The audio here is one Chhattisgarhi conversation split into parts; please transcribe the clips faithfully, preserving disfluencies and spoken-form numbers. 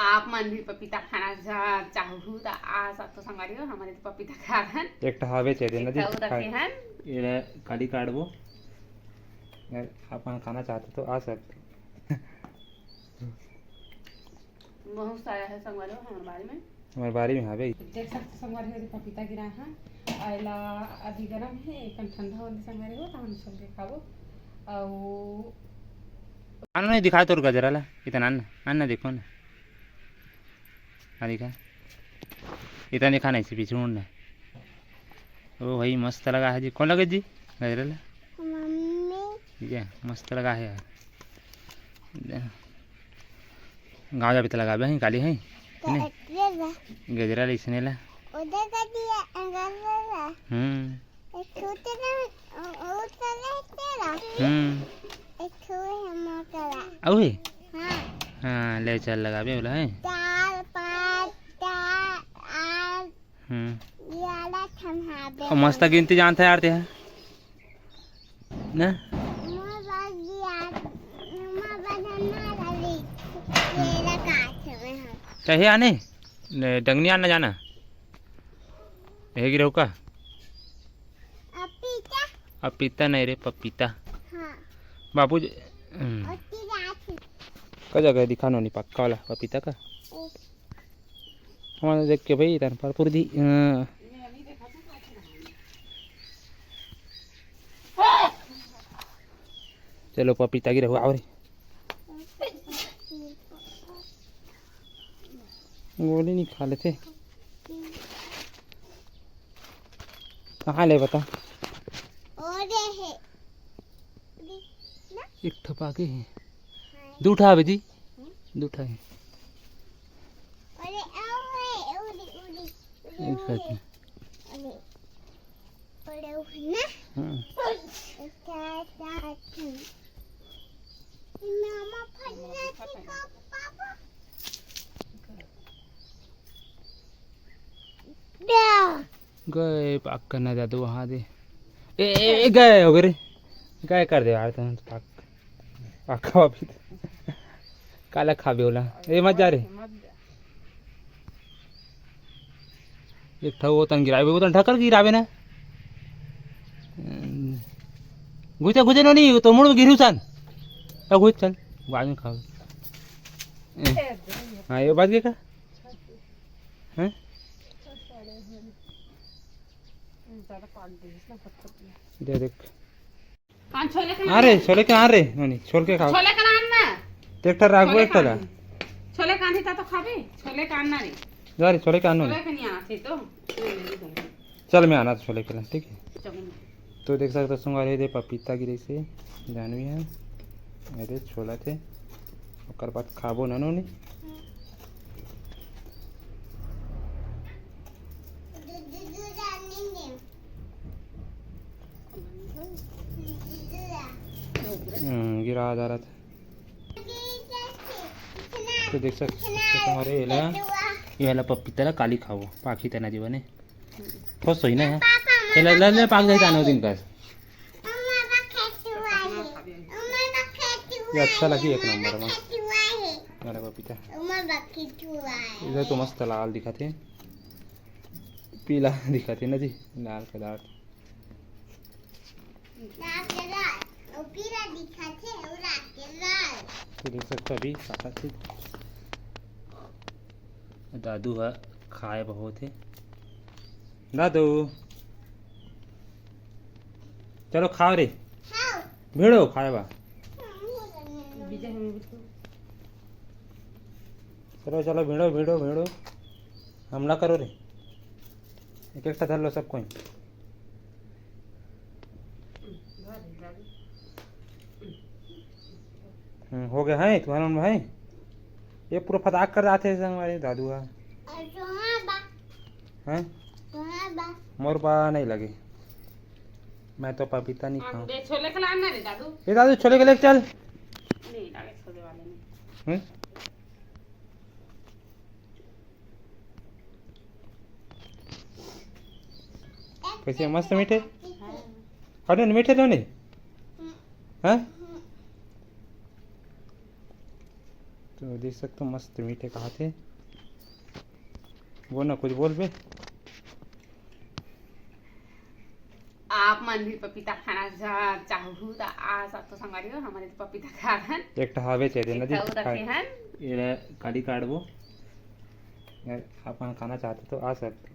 आप मन भी पपीता खाना चाहू त आ सकथो संगवारी हो, हमन तो पपीता खाथन। एक ठा हावे चाहे देना जी, एक ठा रखे हन। ये काली काटबो। अगर आप मन खाना चाहते तो आ सकते। बहुत सारा है संगवारी हो हमर बारी में। हमर बारी में हावे। देख सकते संगवारी हो, पपीता गिरा है। आयला अभी गरम है, एकन ठंडा होने संगवारी हो, तो हम सब के खाबो। अउ आना नहीं दिखा तोर गजरा ला, इतना आना, आना देखो ना। हाँ, दिखा। इतना दिखा नहीं, इसे पीछे मुड़ना। ओ भाई, मस्त लगा है जी। कौन लगे जी? गजरा ला। मम्मी। ये मस्त लगा है यार। गाँव जाबे त लगाबे, हैं, काली, हैं? नहीं? गजरा ला इसने ला। उधर कर दिया, गजरा ला। हम्म। एक छोटे ना, उ-, उ-, चले तेरा। हम्म। एक छोटे हम करा। अउ हे? हाँ। हाँ, ले चल लगाबे बोला है। चार, पाँच, चार, आठ। हम्म। ये वाला थम हाबे। अउ मस्त गिनती जानता है यार ते, है ना? मोर बाजी आज, मोर बदन ना लगी। ये लगा हाथ में हम। चाहे आने? ने, डंगनी आना जाना। यही गिरहू का? पपीता। पपीता नहीं रे, पपीता। हाँ। बाबू जी, हम्म। और तीन आँख। का जगह है? दिखा नोनी, पक्का वाला पपीता का। ओ। हमारे देख के भाई, तन पर पूरी दी, हाँ। चलो, पपीता गिरहू, आओ रे। गोली नहीं खा लेते। कहाँ ले बता? और ये है। ना? एक ठो पाके है। हाँ। दू ठा आवे जी। हम्म। दू ठा है। अरे, आओ है, उड़ी, उड़ी, उड़ी, एक उड़ी। सेकंड। अरे, अरे, उड़ी ना। हाँ। उसका साथ। मामा फटना सीखो, पापा। गए पाक करना दादू वहाँ दे। ए, ए, ए, गए हो गए रे। गए कर दे यार तुम पाक। पाक खाओ अभी। काला खाबे ओला। ए, मत जा रे। एक ठा वो तन गिराबे, वो तन ढकर गिराबे ना। गुचा, गुचा नोनी, तो मुड़ में गिरू सन। अब गुच चल, बाद में खाओ। ए, हाँ, ये बात के का? हैं? दे देख। हाँ, छोले के अरे, छोले के आ रे, नोनी, छोल के खाओ। छोले के आन ना। एक ठा राखबो, छोले एक ठा ला। कान। छोले कान ही था तो खाबे, छोले कान ना रे। जा रे, छोले के आनो छोले ना। के नहीं आना थे तो। चल, मैं आना तो छोले के ला, ठीक है? चलो। तो देख सकते हो, संगवारी दे पपीता गिरे से जानवी है। ये दे छोला थे, ओकर बाद खाबो ना नोनी। हम्म, गिरा जा रहा था। तो देख सकते हो हमारे एला, ये वाला पपीता ला काली खाओ, पाखी तना जीवन है। ठोस होई ना है। चल, ले, ले, पाक जाई तानो दिन का। ये अच्छा लगी एक नंबर में। अरे पपीता। इधर तो मस्त लाल दिखा थे। पीला दिखा थे ना जी, लाल के लाल। लाल के लाल, अउ पीला दिखा थे, अउ लाल के लाल। तो देख सकते हो अभी काका थे। दादू ह खाए बहुत है। दादू, चलो खाओ रे। खाओ। भिड़ो खाए बा। चलो, चलो, भिड़ो, भिड़ो, भिड़ो। हमला करो रे। एक, एक ठा धर लो सब कोई। हम्म, हो गया है, तुम्हारा मन भाई। ये पूरा फटाक कर जाते हैं संगवारी दादू हा। और तुम्हारा बा। हैं? तुम्हारा बा। मोर बा नहीं लगे। मैं तो पपीता नहीं खाऊं। दे, छोले के लान ना रे दादू। ए दादू, छोले के लेके चल। नहीं, लागे छोले वाले नहीं। हैं? कैसे मस्त मीठे? हाँ। अरे मीठे तो नहीं? हाँ? तो देख सकते हो, मस्त मीठे खात हे। बोल ना, कुछ बोल बे। आप मन भी पपीता खाना चा-, चाहहू त आ सकथो संगवारी हो, हमन तो पपीता खात हन। एक ठा हावे चाहिए ना एक जी, ठा अउ रखे खाए। हन। ये रहा काली कार्ड वो। अगर आप मन खाना चाहते तो आ सकते।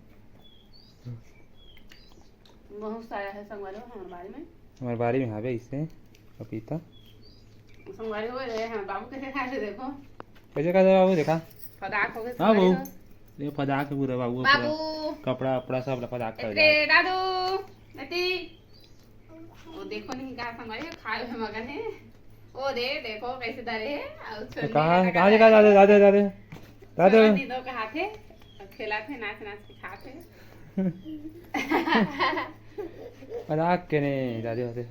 बहुत सारा है संगवारी हो हमर बारी में। हमर बारी में हावे इसे पपीता। संगवारी हो रे, हमर बाबू कैसे खाए थे देखो। कैसे खाए थे बाबू, देखा? फदाक हो गए हाँ संगवारी बहू, हो। ये फदाक है पूरा बाबू, पूरा बाबू। कपड़ा अपड़ा सब फदाक कर एतरे दिया। दादू, नती। वो देखो नहीं का संगवारी हो, खाए में मगन है। ओ दे, देखो कैसे धरे है, और तो छोलनी कहाँ, लगा कहाँ देखा है। दादू, दादू, दादू? दादू। छोलनी दो कहा थे, और खेला थे, नाच नाच के खा थे। मजाक के नहीं, दादू, दादू।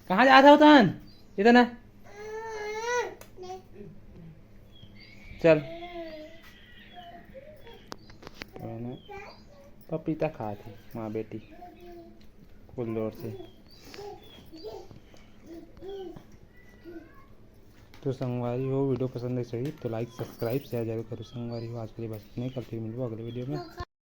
कहाँ जा रहा हो तन? इधर ना। चल। पपीता खात हे माँ बेटी फुल जोर से। तो संगवारी हो, वीडियो पसंद है सही तो like, subscribe, share जरूर करो संगवारी हो। आज के लिए बस इतने, कल फिर मिलबो अगले वीडियो में।